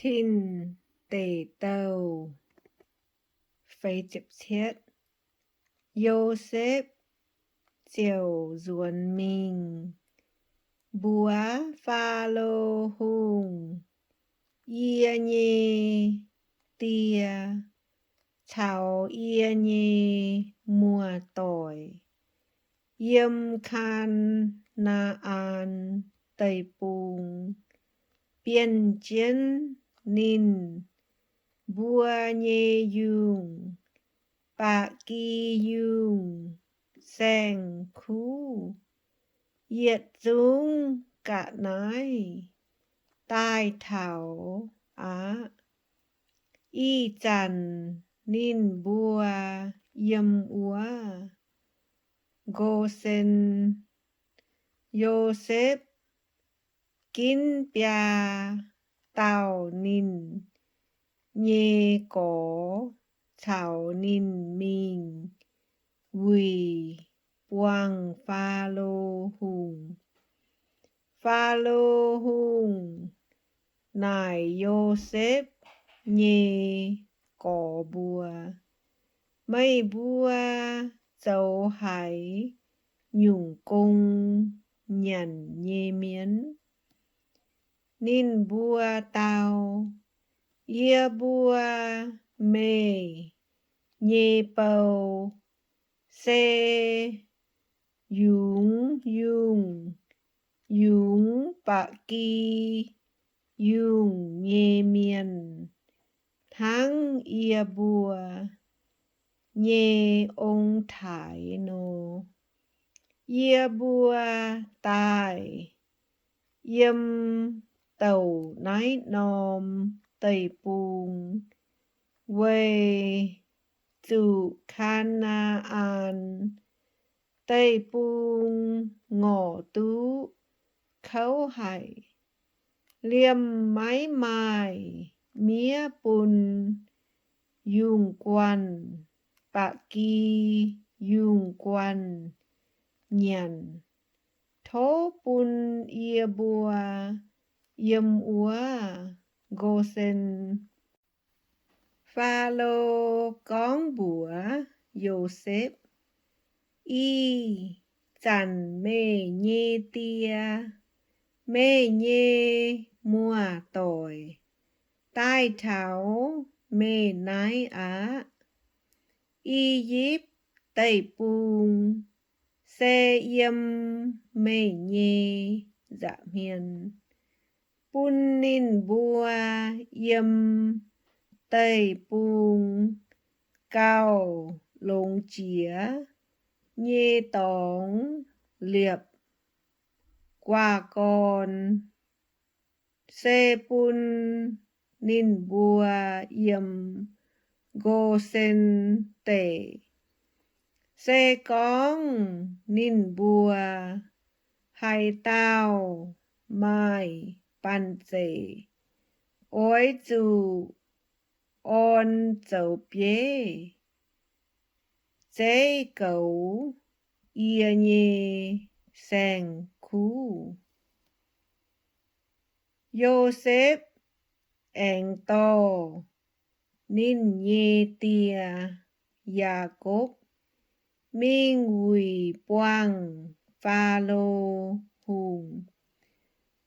Tin Deic Douh. Yosepv ziouc nzuonx mingh mbuox Faalo Hungh, Yie nyei die caux yie nyei muoz-doic yiem Kaa^naa^an Deic-Bung bienh jienv ninh mbuo nyei yungh, ba'gi yungh, saeng-kuv, yietc zungv ga'naaiv daaih taux aqv. Ih zanc ninh mbuo yiem wuov Go^sen. Yosepv ginv biaa dauh ninh nyei gorx caux ninh mingh wuic buangh Faalo Hungh. Faalo Hungh naaic Yosepv nyei gorx mbuo, Meih mbuo zoux haaix nyungc gong nyanc nyei mienh? Ninh mbuo dau, Yie mbuo meih nyei bou se yungz yungh, yungz ba'gi yungh nyei mienh hnangv yie mbuo nyei ong-taaix nor. Yie mbuo daaih yiem douc naaiv norm deic-bung weic zuqc Kaa^naa^an Deic-Bung ngorc duqv kouv haic. Liemh maiv maaih miev bun yungh guanh ba'gi yungh guanh nyanc. Tov bun yie mbuo yiem wuov Go^sen. Faalo gorngv mbuox Yosepv, Ih zanc meih nyei die, meih nyei muoz-doic daaih taux meih naaiv aqv. I^yipv Deic-Bung se yiem meih nyei nza'hmien. Bun ninh mbuo yiem deic-bung gauh longx jiex nyei dorngx liepc guaax gorn se bun ninh mbuo yiem Go^sen Deic. Se gorngv ninh mbuo haaix dauh maaih banh zeic, oix zuqc orn zoux bieiv zeiv goux yie nyei saeng-kuv. Yosepv aengx dorh ninh nyei die, Yaakopv, mingh wuic buangh Faalo Hungh.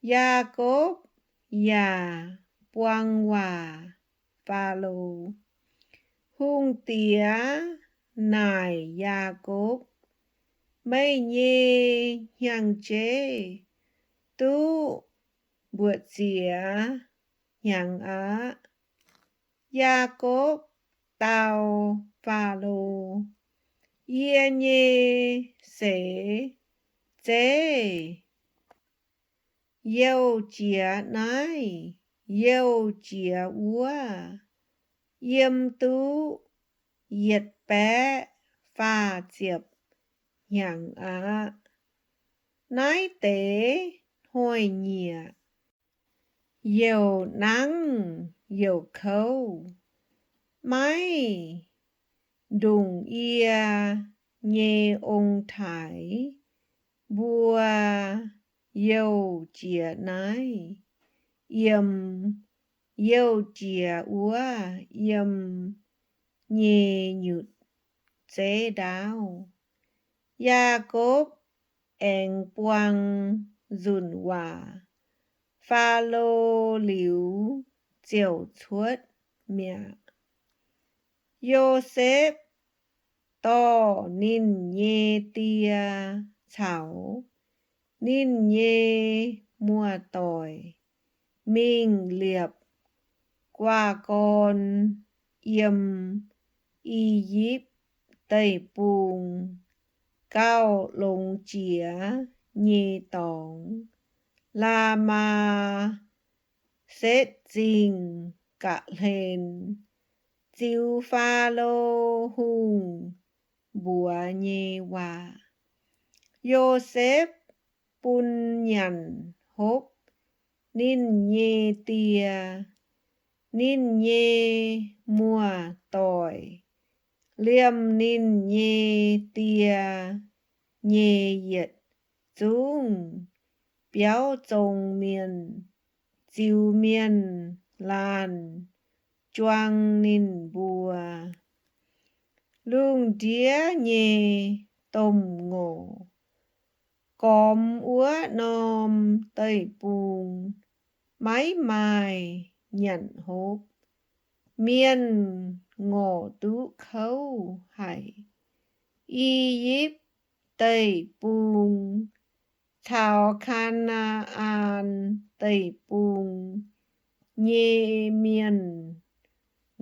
Yaakopv yaac buang waac Faalo. Hungh diex naaic Yaakopv, Meih nyei hnyangx-jeiv duqv mbuoqc ziex hnyangx aqv. Yaakopv dau Faalo, Yie nyei seix zeiv youh jiex naaiv, youh jiex wuov, yiem duqv yietc baeqv faah ziepc hnyangx aqv. Naaiv deix hnoi-nyieqc youh nangv youh kouv, maiv ndongc yie nyei ong-taaix mbuo youh jiex naaiv yiem youh jiex wuov yiem nyei nyutc zeiv ndaauv. Yaakopv aengx buang nzunc waac Faalo liuz ziouc cuotv mi'aqv. Yosepv dorh ninh nyei die caux ninh nyei muoz-doic mingh liepc guaa gorn yiem I^yipv Deic-Bung gauh longx jiex nyei dorngx, Laamaa setv zingh ga'hlen, ziux Faalo Hungh mbuox nyei waac. Yosepv bun nyanc hopv ninh nyei die, ninh nyei muoz-doic, liemh ninh nyei die nyei yietc zungv biauv zong mienh, ziux mienh laanh juang ninh mbuo. Lungh ndiev nyei domh ngorc gormx wuov norm deic-bung maiv maaih nyanc hopv. Mienh ngorc duqv kouv haic. I^yipv Deic-Bung caux Kaa^naa^an Deic-Bung nyei mienh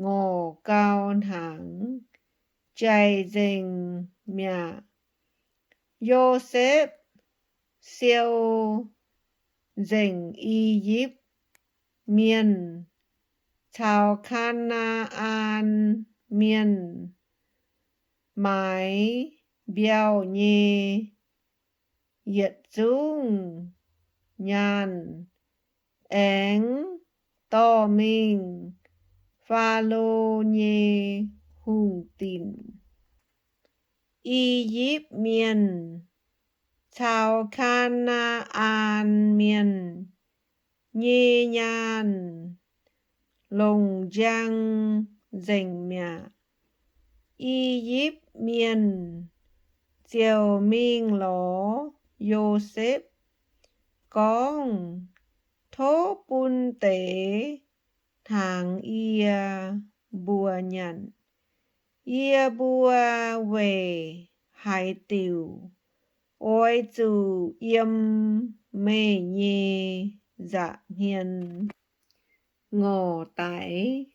ngorc gau hnaangx, jaic nzengc mi'aqv. Yosepv siou nzengc I^yipv Mienh caux Kaa^naa^an Mienh maaiz mbiauh nyei yietc zungv nyaanh, aengx dorh mingh Faalo nyei hungh dinc. I^yipv Mienh caux Kaa^naa^an Mienh nyei nyaanh longc njang nzengc mi'aqv. I^yipv Mienh ziouc mingh lorz Yosepv gorngv, Tov bun deix hnaangx yie mbuo nyanc. Yie mbuo weic haaix diuc oix zuqc yiem meih nyei nza'hmien ngorc daic?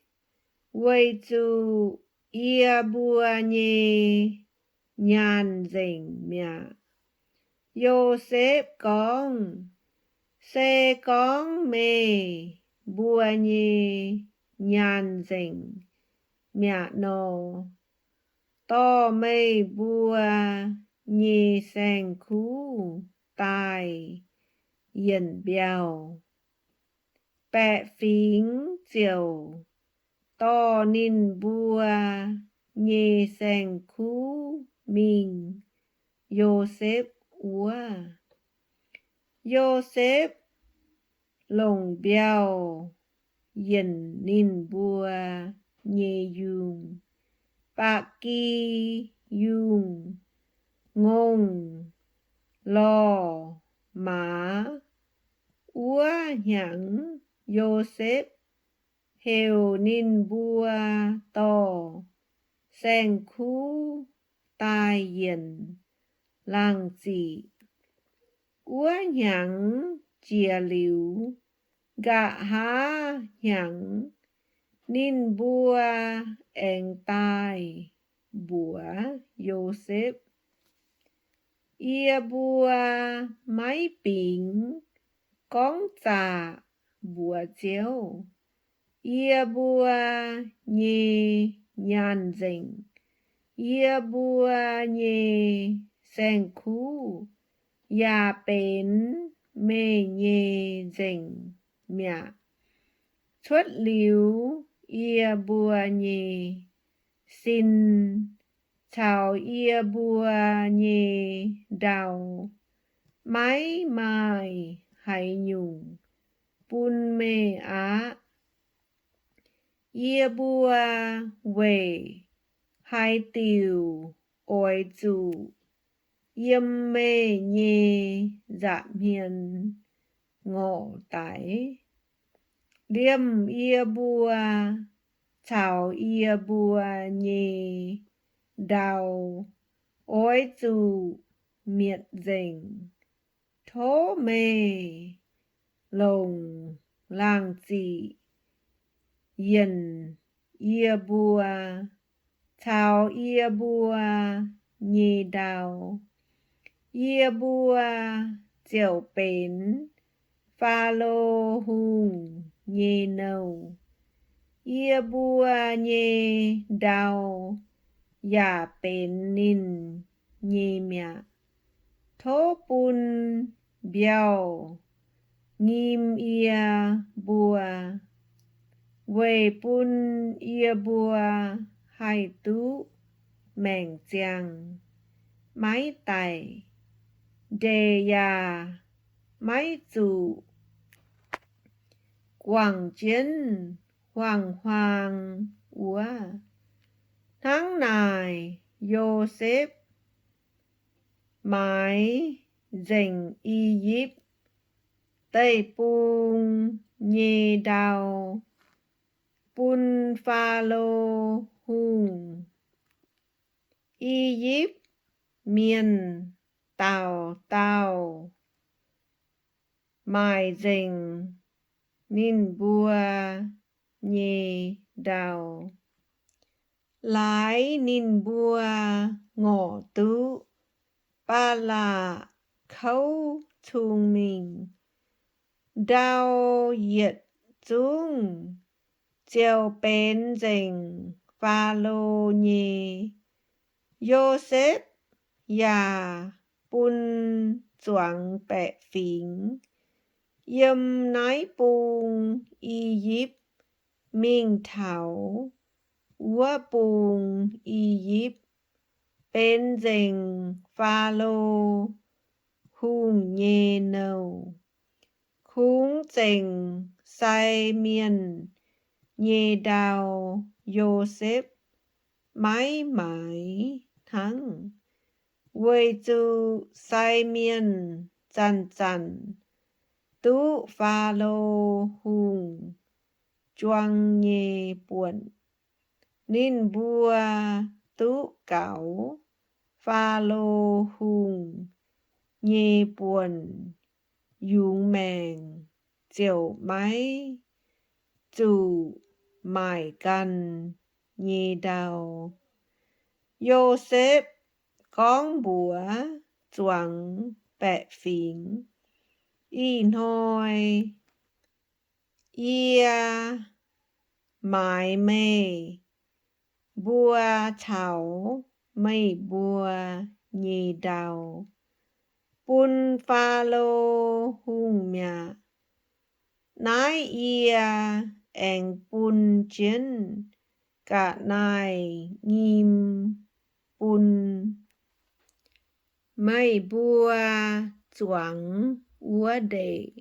Weic zuqc yie mbuo nyei nyaanh nzengc mi'aqv. Yosepv gorngv, Se gorngv meih mbuo nyei nyaanh nzengc mi'aqv nor, dorh meih mbuo nyei saeng-kuv daaih yienc mbiauh. Baeqc fingx ziouc dorh ninh mbuo nyei saeng-kuv mingh Yosepv wuov. Yosepv longc mbiauh yienc ninh mbuo nyei yungh, ba'gi yungh, ngongh, lorh, maaz. Wuov hnyangx Yosepv heuc ninh mbuo dorh saeng-kuv daaih yienc laangh ziqc. Wuov hnyangx jiex liuz, nqa'haav hnyangx ninh mbuo aengx daaih mbuox Yosepv, Yie mbuo maiv bingx gorngv zaqc mbuox Ziouv. Yie mbuo nyei nyaanh nzengc. Yie mbuo nyei saeng-kuv yaac benx meih nyei nzengc mi'aqv. Cuotv liuz yie mbuo nyei sin caux yie mbuo nyei ndau, maiv maaih haaix nyungc bun meih aqv. Yie mbuo weic haaix diuc oix zuqc yiem meih nyei nza'hmien ngorc daic? Liemh yie mbuo caux yie mbuo nyei ndau oix zuqc mietc nzengc. Tov meih longc laangh ziqc yienc yie mbuo caux yie mbuo nyei ndau. Yie mbuo ziouc benx Faalo Hungh nyei nouh. Yie mbuo nyei ndau yaac benx ninh nyei mi'aqv. Tov bun mbiauh nyim yie mbuo, weic bun yie mbuo haih duqv maengc ziangh, maiv daic, ndeic yaac maiv zuqc guangc jienv huaang-huaang wuov. Hnangv naaic, Yosepv maaiz nzengc I^yipv Deic-Bung nyei ndau bun Faalo Hungh. I^yipv Mienh dauh dauh maaic nzengc ninh mbuo nyei ndau. Laaix ninh mbuo ngorc duqv Baalaqc kouv cung mingh, ndau yietc zungv ziouc benx nzengc Faalo nyei. Yosepv yaac bun zuangx baeqc fingx yiem naaiv bung I^yipv mingh taux wuov bung I^yipv, benx nzengc Faalo Hungh nyei nouh. Kungx zengc sai mienh nyei ndau Yosepv maiv maaiz hnangv, weic zuqc sai mienh zanc-zanc duqv Faalo Hungh juang nyei buonc. Ninh mbuo duqv gaux Faalo Hungh nyei buonc yungz maengc ziouc maiv zuqc maaic ganh nyei ndau. Yosepv gorngv mbuox zuangx baeqc fingx, Ih hnoi yie maaiz meih mbuo caux meih mbuo nyei ndau bun Faalo Hungh mi'aqv. Naaiv yie aengx bun jienv ga'naaiv-nyim bun meih mbuo zuangx wuov ndeic.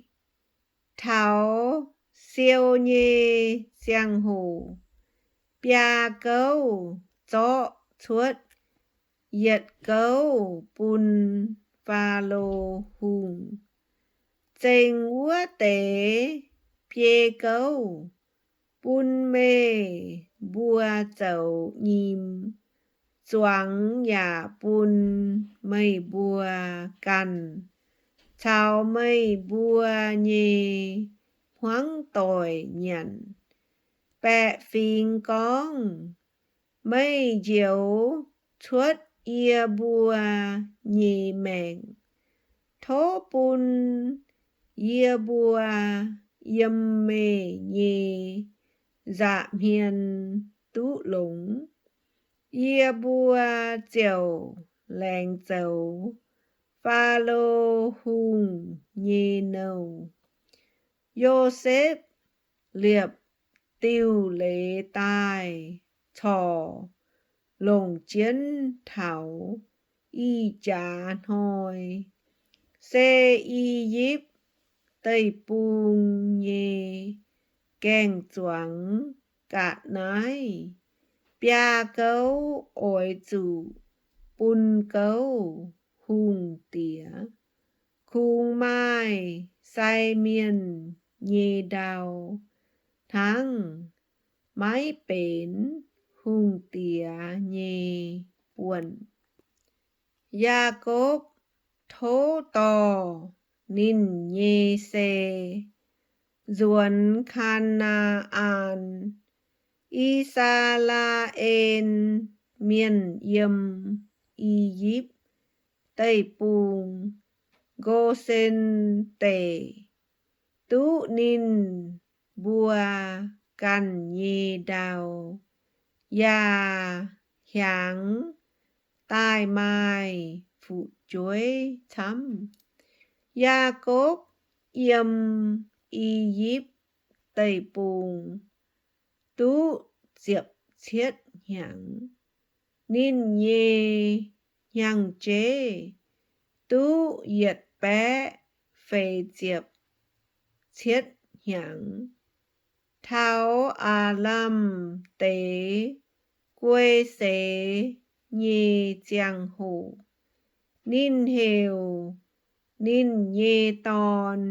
Taux siou nyei ziangh hoc, biaa gouv zorqv cuotv yietc gouv bun Faalo Hungh. Zengc wuov deix biei gouv bun meih mbuo zoux nyim. Zuangx yaac bun meih mbuo ganh caux meih mbuo nyei hmuangv doic nyanc. Baeqc fingx gorngv, Meih njoux cuotv yie mbuo nyei maengc. Tov bun yie mbuo yiem meih nyei nza'hmien duqv longx. Yie mbuo ziouc laengz zoux Faalo Hungh nyei nouh. Yosepv liepc diuh leiz daaih corc longc jienv taux ih jaax hnoi, se I^yipv Deic-Bung nyei gaeng-zuangx ga'naaiv, biaa gouv oix zuqc bun gouv hungh diex. Kungx maaih sai mienh nyei ndau hnangv, maiv benx hungh diex nyei buonc. Yaakopv tov dorh ninh nyei sei nzuonx Kaa^naa^an. I^saa^laa^en Mienh yiem I^yipv Deic-Bung, Go^sen Deic, duqv ninh mbuo ganh nyei ndau, yaac hiaangx daaih maaih fu'jueiv camv. Yaakopv yiem I^yipv Deic-Bung duqv ziepc cietv hnyangx. Ninh nyei hnyangx-jeiv duqv yietc baeqv feix ziepc cietv hnyangx. Taux aav lamh deix guei seix nyei ziangh hoc, ninh heuc ninh nyei dorn,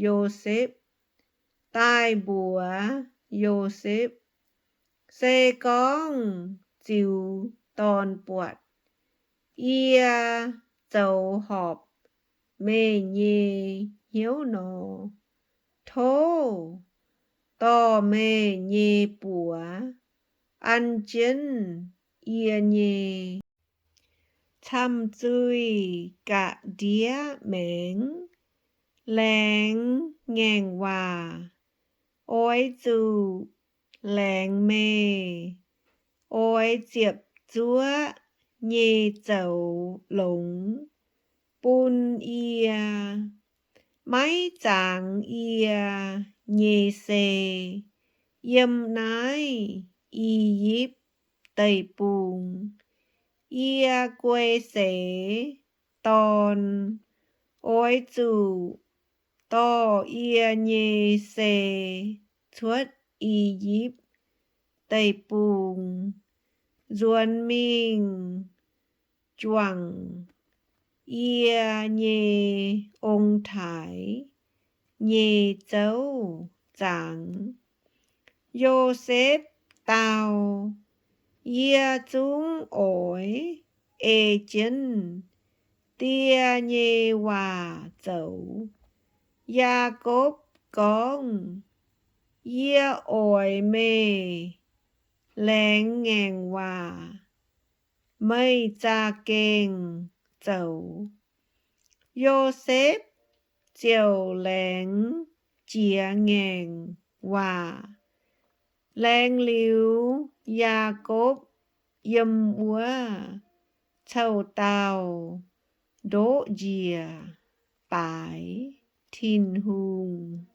Yosepv, daaih mbuox Yosepv, Se gorngv ziux dorn buatc, yie zoux horpc meih nyei hnyouv nor, tov dorh meih nyei buoz an jienv yie nyei camh zuih ga'ndiev maengx, laengz ngaengc waac. Oix zuqc laengz meih oix ziepc zuoqv nyei zoux longx bun yie. Maiv zangx yie nyei sei yiem naaiv I^yipv Deic-Bung. Yie guei seix dorn oix zuqc dorh yie nyei sei cuotv I^yipv Deic-Bung nzuonx mingh juangc yie nyei ong-taaix nyei zouv zaangc. Yosepv dau, Yie zungv oix ei jienv die nyei waac zoux. Yaakopv gorngv, Yie oix meih laengz ngaengc waac. Meih za'gengh zoux. Yosepv ziouc laengz jiex ngaengc waac. Laengz liuz, Yaakopv yiem wuov coux dauh ndoqv njiec baaix Tin-Hungh.